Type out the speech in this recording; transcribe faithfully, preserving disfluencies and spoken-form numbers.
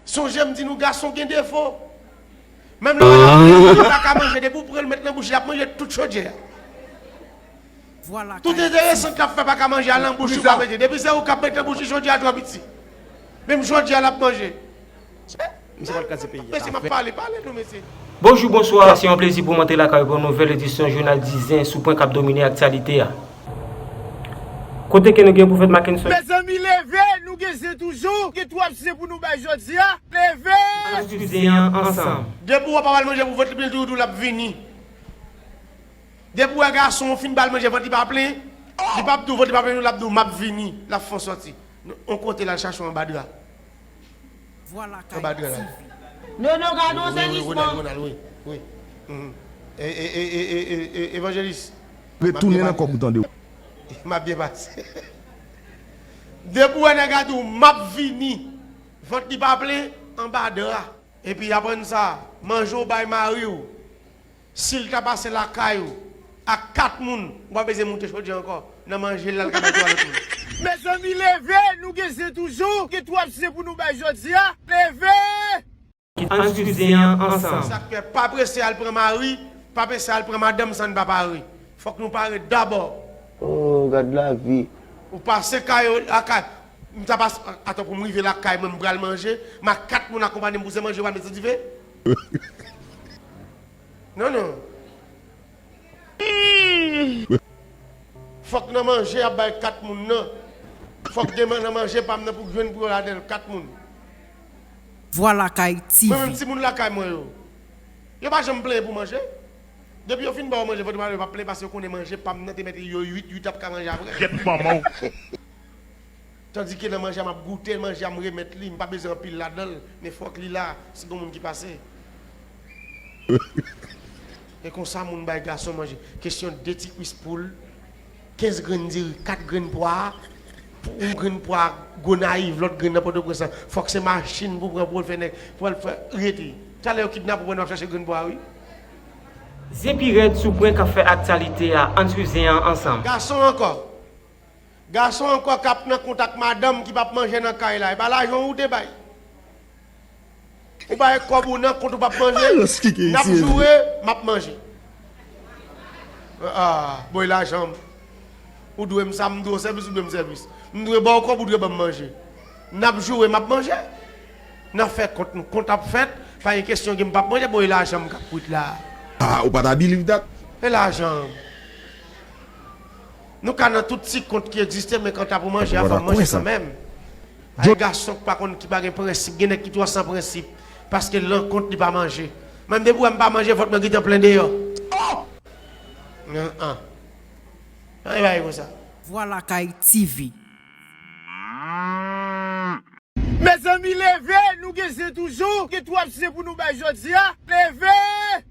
Sonje m di nou gason gen defo. Menm lè w al ap manje, li pa ka manje, depi w pran l met nan bouch li, l ap manje tout chodyè a. Tout enteresan k ap fè pa ka manje a nan bouch li, pa mete. Depi se ou k ap met nan bouch li, chodyè a twò piti. Menm chodyè a l ap manje. Mesye, m ap pale, pale nou, mesye. Bonjou, bonswa, se yon plezi pou m antre lakay pou yon nouvèl edisyon jounal Di Zen sou pwen k ap domine aktyalite a. Kote ke nou gen pou fèt Mackenson? Mezanmi, leve, nou gen zen toujou, gen twòp zen pou nou bay jodi a. Leve! Ann swiv zen an ansanm. Depi w wè papa l manje pou vant li plen, li toujou di w l ap vini. Depi w wè gason w fin ba l manje, vant li pa plen, li p ap di w vant li pa plen, non, l ap di w m ap vini, l ap fè w sòti. On kote l al chache w anba dra. Anba dra la. Non, non, gade yon sezisman. Wi, wi, wi, wi, wi. Mhm. E, e, e, e, e, e, evanjelis. Retounen nan kòb ou tande. M ap byen pase. Depi w wè nèg la di w m ap vini, vant li pa plen, anba dra. Epi aprann sa, manje w bay mari w, si l ta pase lakay ou ak kat moun, ou pa bezwen moute chodyè ankò. Nan manje l la, l ka bay twa lòt moun. Mezanmi, leve, nou gen zen toujou, gen twòp zen pou nou bay jodi a. Leve! Ann swiv zen an ansanm. Sa k fè, pa prese al pran mari, pa prese al pran madanm san n pa pare. Fòk nou pare dabò. Oh, gad lavi. Ou pase kay yo, lakay, m ta pase, atan pou m rive lakay mwen, m pral manje, m ak kat moun akonpanye m pou se manje, w al met sou dife? Non, non. Fòk nan manje y ap bay kat moun nan. Fòk gen nan manje pa m nan pou jwenn pou yo ladan l, kat moun. Vwa Lakay T V. Mwen menm, timoun lakay mwen yo, yo pa janm plenyen pou manje. Depi yo fin ba yo manje, vant yo pa plen, paske yo konnen manje pa m nan te mete yo uit, uit ap ka manje apre. Tandike nan manje a, m ap goute manje a, m remèt li, m pa bezwen anpil ladan l, men fòk li la, si gen moun ki pase. E konsa moun bay gason manje. Kesyon de ti kwis poul, kenz grenn diri, kat grenn pwa, pou yon grenn pwa Gonayiv, lòt grenn nan Pòtoprens lan. Fòk se machin pou pran pou al fè nèg, pou al fè rete. Talè yo kidnape w pandan w ap chache grenn pwa, wi. Zen pi rèd sou pwen k ap fè aktyalite a, ann swiv zen an ansanm. Gason ankò. Gason ankò k ap nan kont ak madanm ki p ap manje nan kay la. E pa lajan w ou te bay. Ou bay kòb ou nan kont ou p ap manje. N ap joure, m ap manje. Ah, boy lajan m. Ou dwe m sa, m dwe w sèvis, ou dwe m sèvis. M dwe ba w kòb, ou dwe ban m manje. N ap joure, m ap manje. N ap fè kont nou, kont ap fèt. Pa gen kesyon ke m p ap manje, boy lajan m k ap kwit la. Ah, ou pa ta believe that? E lajan m. Nou ka nan tout ti kont ki egziste, men kanta pou manje a, fò m manje kanmenm. Ay, gason k pa konn, ki pa gen prensip, gen nèg ki twò san prensip, paske l nan kont li pa manje. Menm depi w wè m pa manje, vant mwen gentan plen deyò. An, an. An, e bagay konsa. Vwa Lakay T V. Mezanmi, leve, nou gen zen toujou, gen twòp zen pou nou bay jodi a. Leve!